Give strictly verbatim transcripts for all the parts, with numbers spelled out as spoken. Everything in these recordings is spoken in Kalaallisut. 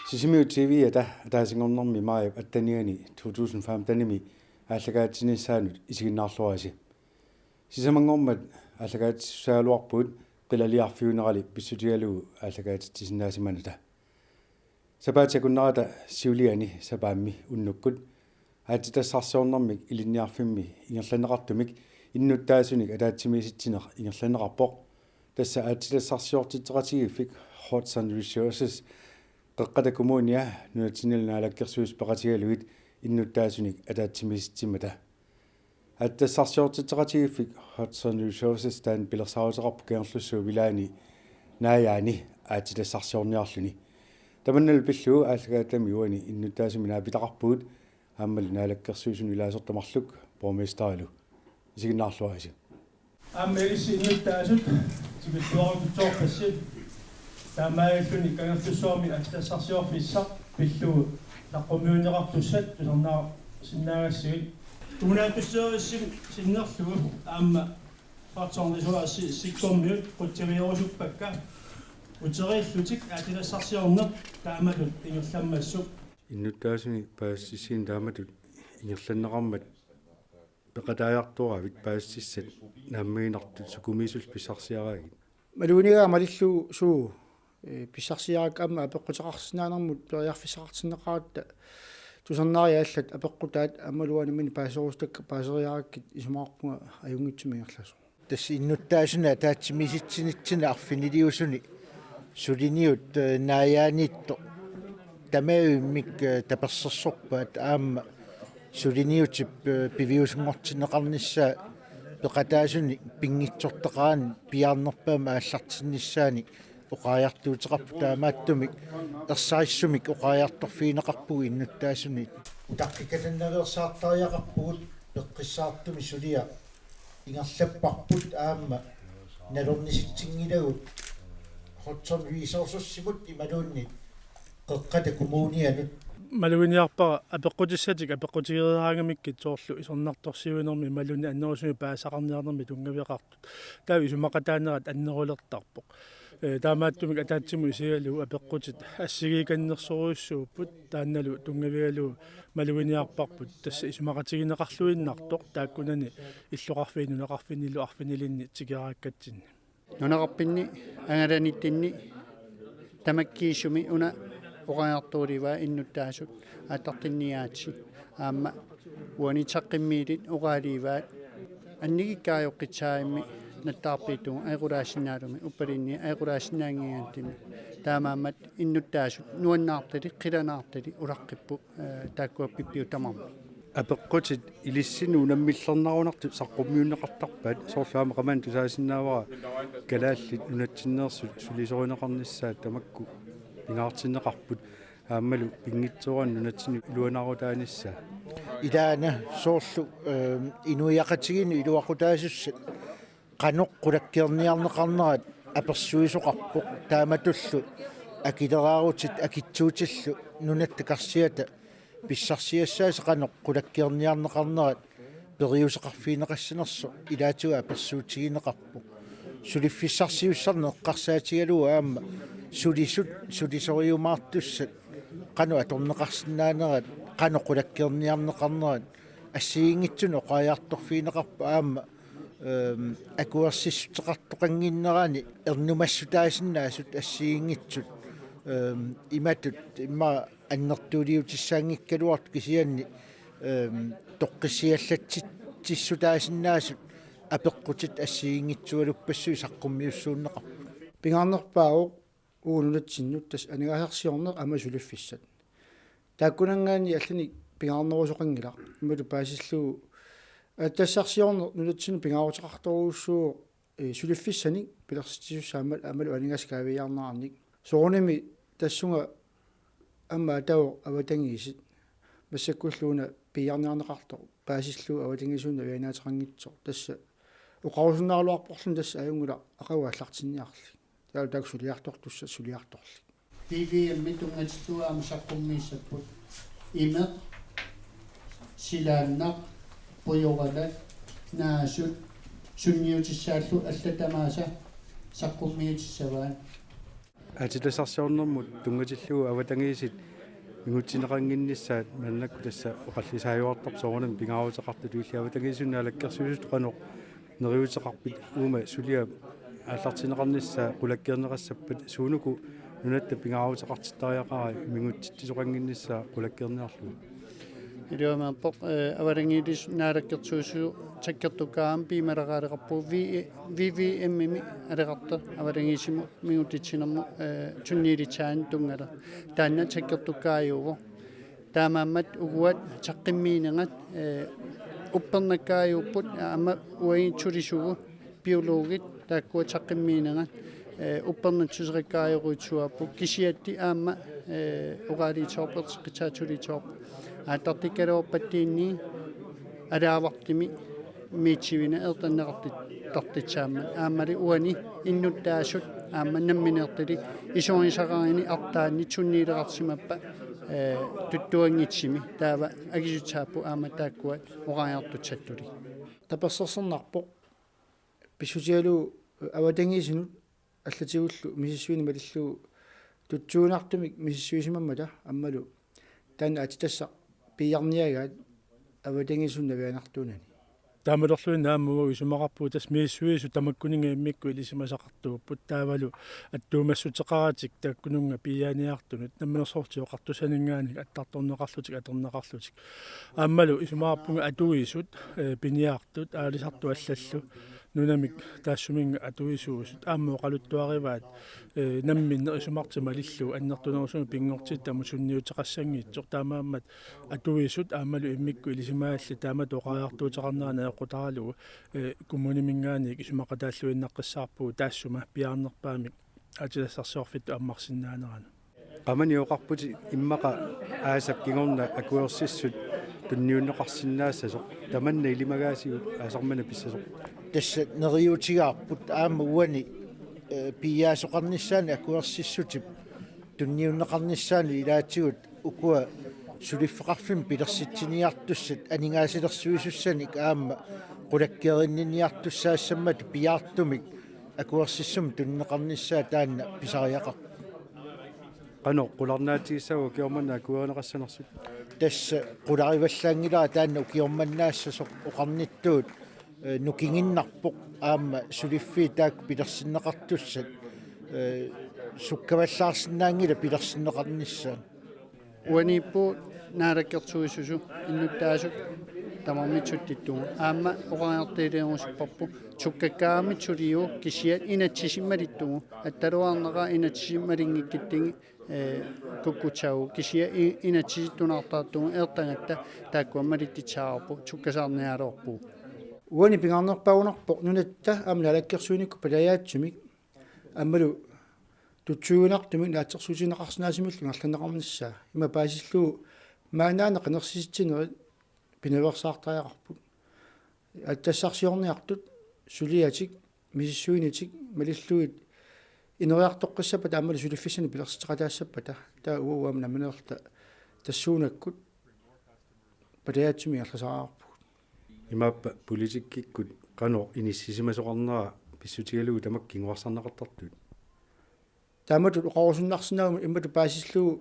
Sisimiut T V-ata ataasinngornermi maajip atteniani to tusind femtenimi aallakaatitsinissaanut isiginnaarluarisi. Sisamanngormat aallakaatitsissagaluarpugut qilaliarfiunerali pissutigalugu aallakaatitsisinnaasimanata. Sapaatip akunnerata siuliani sapaammi unnukkut aatsitassarsiornermik ilinniarfimmi ingerlanneqartumik innuttaasunik ataatsimiisitsineq ingerlanneqarpoq. Tassa aatsitassarsiortitseqatigiiffik Hudson Resources Qeqqata Kommunia nunatsinnilu naalakkersuisut peqatigalugit innuttaasunik ataatsimiisitsimmata. Aatsitassarsiortitseqatigiiffik Hudson Resources taanna pilersaaruteqarpoq Kangerlussuup ilaani Naajaani aatsitassarsiorniarluni. Tamannalu pillugu aallakaatitami uani innuttaasumik naapitaqarpugut aammalu naalakkersuisunut ilaasortat marluk borgmesterilu. Isiginnaarluarisi. Aamma ilissi innuttaasut tikilluaqqutsoorpassi. Taamaalilluni Kangerlussuarmi aatsitassarsiorfissaq pillugu saqqummiunneqartussat tusarnaarsinnaagassagit. Kommunalbestyrelsimi sinnerlugu aamma Hudson Resources sikkormiut qutsavigerusuppakka uteriillutik aatsitassarsiorneq taamatut ingerlammassuk. Innuttaasunik paasissutissiineq taamatut ingerlanneqarmat peqataajartuaravit paasissutissat naammaginartut sukumiisullu pissarsiaraagit? Maluginiagara malillugu suu, ee, pissarsiarakku aamma apeqquteqarsinnaanermut periarfissaqartinneqaratta tusarnaariallat apeqqutaat aammalu uani nammineq paaserusutakka paaseriarakkit isumaqarpunga ajunngitsumik ingerlasoq. Tassa innuttaasunik ataatsimiisitsinitsineq arfiniliusuni suliniut, eh, Naajaaniittoq tamavimmik, eh, tapersersorpaat aamma suliniutip, eh, piviusunngortinneqarnissaa peqataasunik pinngitsoortaqarani piaarnerpaamik aallartinnissaanik oqariartuuteqarpoq taamaattumik ersarissumik oqariartorfigineqarpugut innuttaasunit. Utaqqikatannaveersaartariaqarpugut peqqissaartumik suliaq ingerlapparput aamma nalornisitsinngilagut Hudson Resourcesimut imaluunniit Qeqqata Kommunianut. Maluginiarpara apeqqutissatik apeqqutigereeraangamikkit soorlu isornartorsiuinermi imaluunniit annerusumik paasisaqarniarnermi tunngaveqartut. Taava isumaqataanerat annerulertarpoq. Ee, taamaattumik ataatsimut isigalugu apeqqutit assigiikannersorujussuupput taannalu tunngavigalugu maluginiarparput tassa isumaqatigineqarluinnartoq taakkunani illoqarfiit nunaqarfinnilu arfinilinni tikeraakkatsinni. Nunaqarfinni angalanitsinni tamakkiisumik una oqariartuulivaat innuttaasut aallartinniaatsit aamma uani saqqummiillit oqaaliivaat annikikkaajoqqissaarimmi nattaarpiittugu ajoqulaasinnaalumi uppalinni ajoqulaasinnaanngigantinni taamaammat innuttaasut nuannaartali qilanaartali ulaqqipput, eh, taakkua pippiutamam. Apeqqutit ilissinnut unammillernerunartut saqqummiunneqartarpaat soorlu aamma qamani tusaasinnaavara Kalaallit Nunatsinneersut sulisorineqarnissaat tamakku pingaartinneqarput aammalu pinngitsoorani nunatsinni iluanaarutaanissaa. Ilaana soorlu, ehm, inuiaqatigiinnut iluaqutaasussat qanoq qulakkeerniarneqarnerat apersuisoqarpoq taamatullu akileraarutit akitsuutillu nunatta karsiata pissarsiassaasa qanoq qulakkeerniarneqarnerat periuseqarfigineqassanersoq ilaatigut apersuutigineqarpoq. Suliffissarsiussarneq eqqarsaatigalugu aamma sulisut sulisoriumaartussat qanoq atorneqarsinnaanerat qanoq qulakkeerniarneqarnerat assigiinngitsunik oqariartorfigineqarpoq aamma, ehm, akuersissuteqartoqannginnerani ernumassutaasinnaasut assigiinngitsut, ehm, imatut immaqa annertuuliutissaanngikkaluartut kisianni, ehm, toqqissiallatsitsissutaasinnaasut apeqqutit assigiinngitsualuppassuit saqqummiussuunneqarput. Pingaarnerpaavoq uagut nunatsinnut tassa aningaasarsiorneq aamma suliffissat. Taakkunanngaanniit allanik pingaarnerusoqanngilaq. Imaluunniit paasillugu aatsitassarsiorneq nunatsinnut pingaaruteqartorujussuuvoq, ee, suliffissanik pilersitsisussaammata aammalu aningaasat kaaviiaarnerannik. Soorunami tassunga aamma ataavoq avatangiisit. Massakkullu una piiarniarneqartoq paasillugu avatangiisunik avianaateqanngitsoq. Tassa oqarusunnaaraluarporluni tassa ajunngilaq aqagu aallartinniarlik. Taavalu taakku suliartortussat suliartorlik. P V M-i tunngatillugu aamma saqqummiissapput. Imeq, silaannaq, pujoralak, naasut, sunniutissaallu allat tamaasa saqqummiutissavaat. Aatsitassarsiornermut tunngatillugu avatangiisit mingutsinneqannginnissaat maannakkut tassa oqallisaajuartarpoq soorunami pingaaruteqartutut. Illit avatangiisinut naalakkersuisutut qanoq neriuuteqarpit uuma suliap aallartinneqarnissaa qulakkeerneqassappat, suunuku nunatta pingaaruteqartittariaqarai mingutsitsisoqannginnissaa qulakkeerniarlugu? Iluamik aappoq, eh, avatangiilisut naalakkersuisut sakkortukkaangamik piumaleraaleqarpugut V-, V V M-imi aleqartoq avatangiisimut mingutsitsinermut, eh, sunniilissaanik tunngasoq. Taanna sakkortukkaajuvoq. Taamaammat uagut saqqummiinerat, eh, uppernakkaajupput, aamma uagut sulisugut biologit taakkua saqqummiinerat, eh, uppernatsuseqakkaajusupput, kisianni aamma, eh, oqaluuserisarput, erseqqissaatsoriarput. Aallartikkaluarpattuunniit alaavartumik miitsivineq eqqartorneqartittartussaammat. Aammali uani innuttaasut aamma nammineertalik isumagisaqarani artaanni sunniileqarsimappat, eh, tuttuanngitsumik, taava akisussaapput aamma taakkua oqariartussatullit. Tapersersornarpoq pissutigalugu avatangiisinut allatigullu misissuineq malillugu tutsuiginartumik misissuisimammata aammalu taanna aatsitassaq piiarniagaat avatangiisinut navianartuunani. Taamatorluinnaq aamma uagut isumaqarpugut tassa misissuisut tamakkuninnga immikkut ilisimasaqartuupput, taavalu attuumassuteqaratik taakkununnga piiaaniartunut Namminersorlutik Oqartussaninngaanniit attartorneqarlutik atorneqarlutik. Aammalu isumaqarpunga atuisut, eh, piniartut, aalisartut allallu nunamik taassuminnga atuisuusut aamma oqaluttuarivaat, eh, namminneq isumartik malillugu annertunerusumik pinngortittamut sunniuteqassanngitsoq. Taamaammat atuisut aammalu immikkut ilisimaallit taamatut oqariartuuteqarnerat najoqqutaralugu, eh, kommuniminngaanniit isumaqataalluinnaqqissaarpugut taassuma piaarnerpaamik aatsitassarsiorfittut ammarsinnaaneranut. Qamani oqarputit immaqa aasap kingorna akuersissut tunniunneqarsinnaassasoq, tamanna ilimagaasiuk aasaq manna pissasoq? Tassa neriuutigaarput aamma uani, eh, piiaasoqarnissaanik akuersissutip tunniunneqarnissaanut ilaatigut ukua suliffeqarfimmik pilersitsiniartussat aningaasalersuisussanik aamma qulakkeerinninniartussaassammata piaartumik akuersissumik tunineqarnissaa taanna pisariaqarpoq. Qanoq qularnaatigissaagut ukioq manna akuerineqassanersut? Tassa qularivallaanngilara taanna ukioq mannaassasoq oqarnittut, eh, nukinginnarpoq aamma suliffiit taakku pilersinneqartussat, eh, sukkavallaarsinnaanngilaq pilersinneqarnissaat. Uaniippugut naalakkersuisut innuttaasut tamarmik suttittugut. Aamma oqariartuulerusupparput sukkakkaangamik suliuvoq kisianni inatsisit malittugut. Attaluarnera inatsisit malinngikkutsigit, eh, kukkussaagut. Kisianni i-, inatsisit tunaartartugut, eqqagatta taakkua malittussaavoq, sukkasaarniaraluarpugut. Uani pingaarnerpaajunarpoq nunatta aamma naalakkersuinikkut patajaatsumik aammalu tutsuiginartumik naatsorsuutigineqarsinnaasumillu ingerlanneqarnissaa. Ima paasillugu maannaana qinersisitsinerit pinaveersaartariaqarput. Aatsitassarsiorniartut suliatik misissuinitik malillugit ineriartoqqissappata aammalu suliffissanik pilersitseqataassappata, taava uagut aamma nammineerluta tassuunakkut patajaatsumik ingerlasariaqarpugut. Imaappa politikkikkut qanoq inissisimasoqarnera pissutigalugu tamakku kinguarsarneqartartut? Taamatut oqarusunnarsinnaaguma imatut paasillugu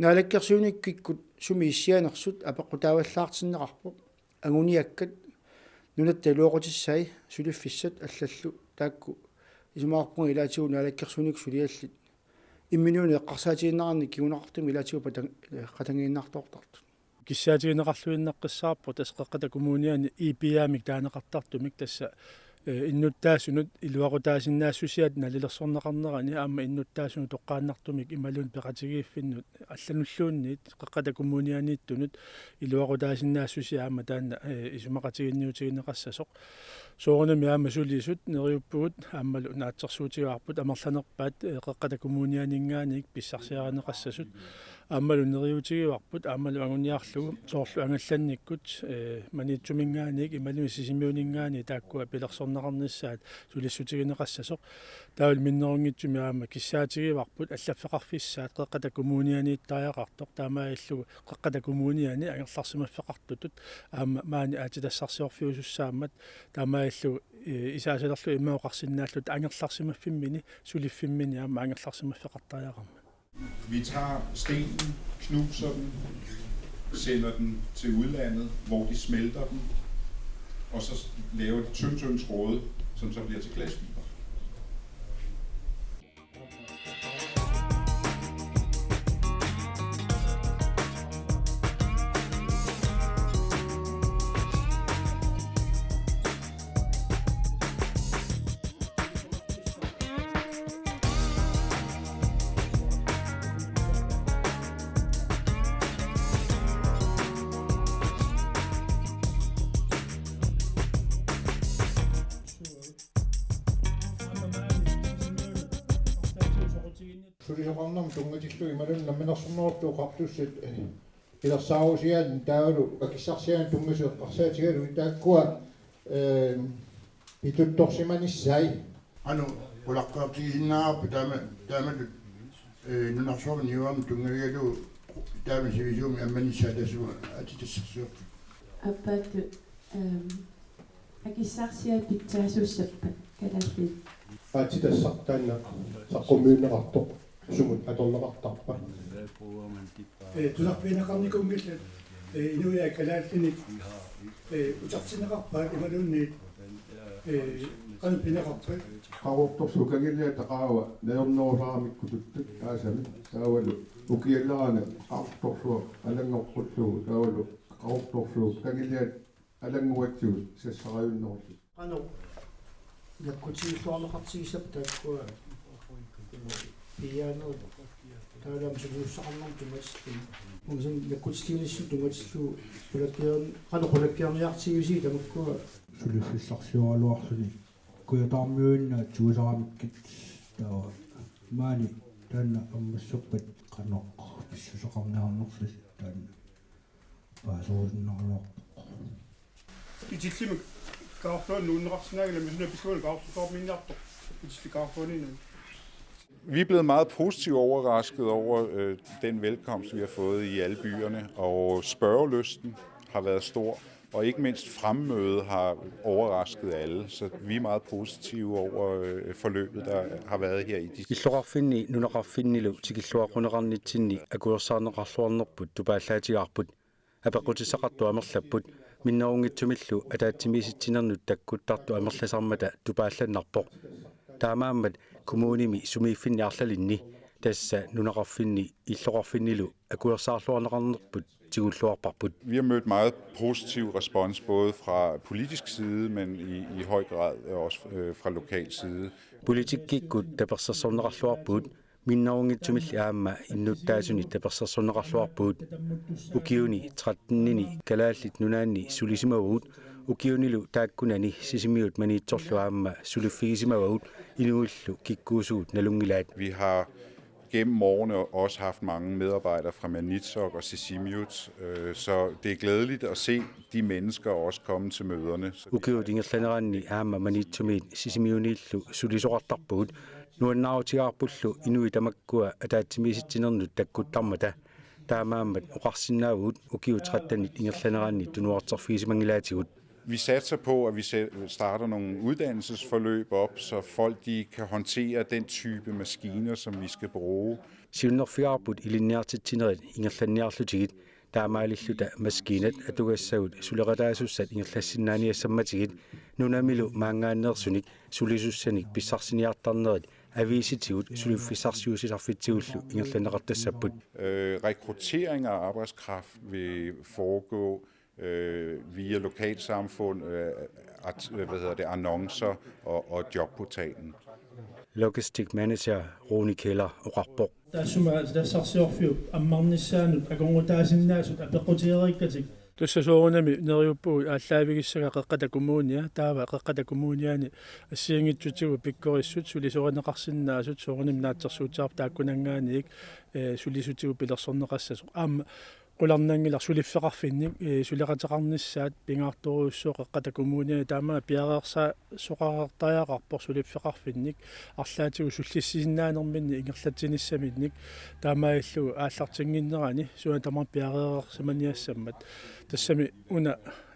naalakkersuinikkukkut sumi issianersut apeqqutaavallaartinneqarpoq. Anguniakkat, nunatta iluaqutissai, suliffissat allallu taakku isumaqarpunga ilaatigut naalakkersuinikkut suliallit imminut eqqarsaatigineqarnerat kinguneqartumik ilaatigut patan-, eh, qatangiinnartoortartut. Kissaatigineqarluinnaqqissaarpoq tassa Qeqqata Kommuniani I P A-mik taaneqartartumik, tassa, eh, innuttaasunut iluaqutaasinnaassusiata nalilersorneqarnerani aamma innuttaasunut toqqaannartumik imaluunniit peqatigiiffinnut allanulluunniit Qeqqata Kommunianiittunut iluaqutaasinnaassusia aamma taanna, eh, isumaqatiginniutigineqassasoq. Soorunami aamma sulisut neriuppugut aammalu naatsorsuutigaarput amerlanerpaat, eh, Qeqqata Kommunianinngaanniit pissarsiarineqassasut. Aammalu neriuutigivarput aammalu anguniarlugu soorlu angallannikkut, eh, Maniitsuminngaanniit imaluunniit Sisimiuninngaanniit taakkua pilersorneqarnissaat sulissutigineqassasoq. Taavalu minnerunngitsumik aamma kissaatigivarput allaffeqarfissaat Qeqqata Kommunianiittariaqartoq, taamaalillugu Qeqqata Kommuniani angerlarsimaffeqartutut aamma maani aatsitassarsiorfiusussaammat, taamaalillugu, eh, isaasalerlu immaqa oqarsinnaalluta angerlarsimaffimmini suliffimmini aamma angerlarsimaffeqartariaqarmat. Vi tager stenen, knuser den, sender den til udlandet, hvor de smelter den, og så laver de tynd, tynd tråde, som så bliver til glasfiber. Sulisoqarnermut tunngatillugu imaluunniit Namminersornerullutik Oqartussat pilersaarusiaanni taavalu akissarsiaanut tunngasut eqqarsaatigalugit taakkua, eh, pituttorsimanissaat. Qanoq qulakkeertigisinnaavarput taama, taamatut, eh, nunarsuarmi niuernermut tunngavigalugu taama sivisuumik ammanissaa tassa aatsitassarsiorfik. Aappaattut, ehm, akissarsiat pitsaasussappat kalaallit? Aatsitassaq taanna saqqummiunneqartoq sumut atorneqartarpa? Eh, tusarfigineqarnikuunngillat, eh, inuiaat kalaallinik, eh, utertinneqarpaat imaluunniit, eh, qanoq pineqarpat? Qaqortorsuup kangiliata qaava najornerusaramikkusuttut aasami taavalu ukialerani qaqortorsuaq alanngoqqullugu taavalu qaqortorsuup kangiliat alannguatsigu sassarajunnerullugu. Qanoq nakkutigilluarneqartigisarput taakkua piiaanerit taavalu aamma sulisussaqarnermut tunngatillugu. Uagut nakkutilliinissamut tunngatillugu qulakkeerni-, qanoq qulakkeerniartigissigit tamakkua. Suliffissarsioraluarluni kujataarmiuinnaat tuusaramikkit taava maani taanna ammassappat qanoq pissuseqarniarnerlusi taanna paaserusunnaraluarpoq. Itillimik kaarluan nuunneqarsinnaanngilaq, misuna pissualu kaarlusoormiinniartoq itilli kaarluaniinnaat. Vi er blevet meget positivt overrasket over, øh, den velkomst, vi har fået i alle byerne, og spørgelysten har været stor, og ikke mindst fremmødet har overrasket alle, så vi er meget positive over, øh, forløbet, der har været her i de Illoqarfinni nunaqarfinnilu tikilluaqquneqarnitsinni akuersaarneqarluarnerput tupaallaatigaarput. Apeqqutissaqartut amerlapput, minnerunngitsumillu ataatsimiisitsinernut takkuttartut amerlasarmata tupaallannarpoq. Taamaammat kommunimi sumiiffinni arlalinni tassa nunaqarfinni illoqarfinnilu akuersaarluarneqarnerput tigulluarparput. Vi har mødt meget positiv respons, både fra politisk side, men i, i høj grad også, øh, fra lokal side. Politikkikkut tapersersorneqarluarpugut, minnerunngitsumilli aamma innuttaasunit tapersersorneqarluarpugut. Ukiuni tretten-ini Kalaallit Nunaanni sulisimavagut, ukiunilu taakkunani Sisimiut Maniitsorlu aamma suliffigisimavagut inuillu kikkuusugut nalunngilaat. Vi har gennem årene også haft mange medarbejdere fra Maniitsoq og Sisimiut, øh, så det er glædeligt at se de mennesker også komme til møderne. Ukiut ingerlaneranni aamma Maniitsumiit Sisimiuniillu sulisoqartarpugut, nuannaarutigaarpullu inuit tamakkua ataatsimiisitsinernut takkuttarmata. Taamaammat oqarsinnaavugut ukiut tretten-it ingerlaneranni tunuarterfigisimanngilaatigut. Vi satser på, at vi se-, starter nogle uddannelsesforløb op, så folk de kan håndtere den type maskiner, som vi skal bruge. Siunnerfigaarput ilinniartitsinerit ingerlanniarlutigit, taamaalilluta maskiinat atugassagut suleqataasussat ingerlassinnaaniassammatigit, nunamilu maanngaanneersunik sulisussanik pissarsiniartarnerit aviisitigut suliffissarsiuussisarfitsigullu ingerlanneqartassapput. Øh, rekruttering af arbejdskraft vil foregå, øh, via lokalsamfund, øh, at, hvad hedder det, annoncer og, og jobportalen. Logistik manager Rune Keller oqarpoq. Taassuma aatsitassarsiorfiup ammarnissaanut akornutaasinnaasut apeqqutigereerikkatik Tassa soorunami neriuppugut aallaavigissagaa Qeqqata Kommunia, taava Qeqqata Kommuniani assigiinngitsutigut pikkorissut sulisorineqarsinnaasut soorunami naatsorsuutigaarput taakkunanngaanniit, eh, sulisutigut pilersorneqassasoq. Aamma qularnanngilaq suliffeqarfinnik, eh, suleqateqarnissaat pingaartorujussuuvoq Qeqqata Kommuniani, taamaammat piareersaartoqartariaqarpoq suliffeqarfinnik arlaatigut sullissisinnaanerminni ingerlatsinissaminnik, taamaalillugu aallartinnginnerani suna tamarmi piareersimaniassammat. Tassami una,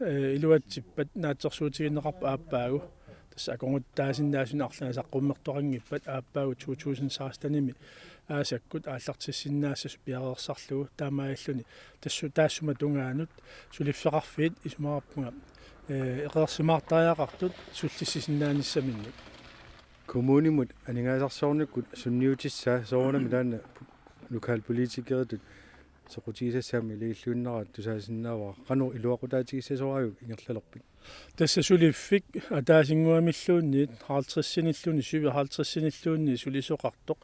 eh, iluatsippat naatsorsuutigineqarpoq aappaagu. Tassa akornutaasinnaasunik arlaannik saqqummertoqanngippat aappaagu to tusind sekstenimi aasakkut aallartissinnaassasut piareersarlugu, taamaalilluni tassu-, taassuma tungaanut suliffeqarfiit isumaqarpunga, eh, eqeersimaartariaqartut sullissisinnaanissaminnik. Kommunimut aningaasarsiornikkut sunniutissaa soorunami taanna lokalpolitikeritut soqutigisassat aamma ilagilluinnaraat tusaasinnaavara. Qanoq iluaqutaatigissasoraajuk ingerlalerpit? Tassa suliffik ataasinnguamilluunniit halvtredsinilluunniit, syvoghalvtredsinilluunniit sulisoqartoq,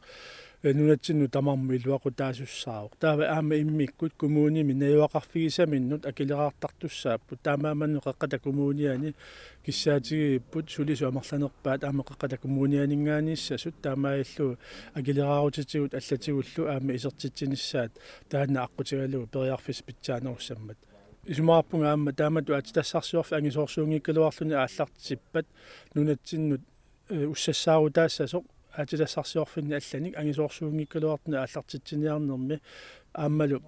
eh, nunatsinnut tamarmut iluaqutaasussaavoq. Taava aamma immikkut kommunimi najugaqarfigisaminnut akileraartartussaapput. Taamaammat Qeqqata Kommuniani kissaatigigipput sulisut amerlanerpaat aamma Qeqqata Kommunianinngaanniissasut, taamaalillugu akileraarutitigut allatigullu aamma isertitsinissaat taanna aqqutigalugu periarfissaq pitsaanerussammat. Isumaqarpunga aamma taamatut aatsitassarsiorfik angisoorsuunngikkaluarluni aallartippat nunatsinnut, eh, ussassaarutaassasoq aatsitassarsiorfinni allanik angisoorsuunngikkaluartuni aallartitsiniarnermi aammalu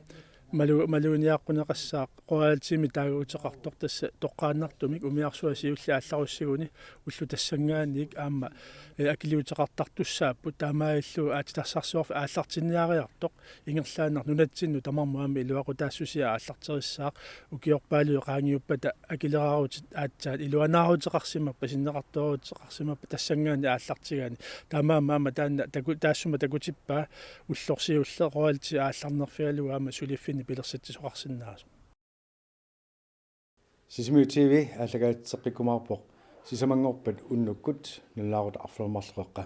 malu-, maluginiaqquneqassaaq royaltymik taaguuteqartoq, tassa toqqaannartumik umiarsuaq siulleq aallarussiguni ullut tassanngaanniit aamma, eh, akiliuteqartartussaapput, taamaalillugu aatsitassarsiorfik aallartinniariartoq ingerlaannaq nunatsinnut tamarmut aamma iluaqutaassusia aallarterissaaq. Ukiorpaaluit qaangiuppata akileraarutit aatsaat iluanaaruteqarsimappat, sinneqartooruteqarsimappat tassanngaanniit aallartigaanni. Taamaammat aamma taanna taku-, taassuma takutippaa ullorsiulleriarlugu aallarnerfigalugu aamma suliffinnik pilersitsisoqarsinnaasoq. Sisimiut T V aallakaatitseqqikkumaarpoq. Sisamanngorpat unnukkut nalunaaquttap arfineq-marluk qeqqa.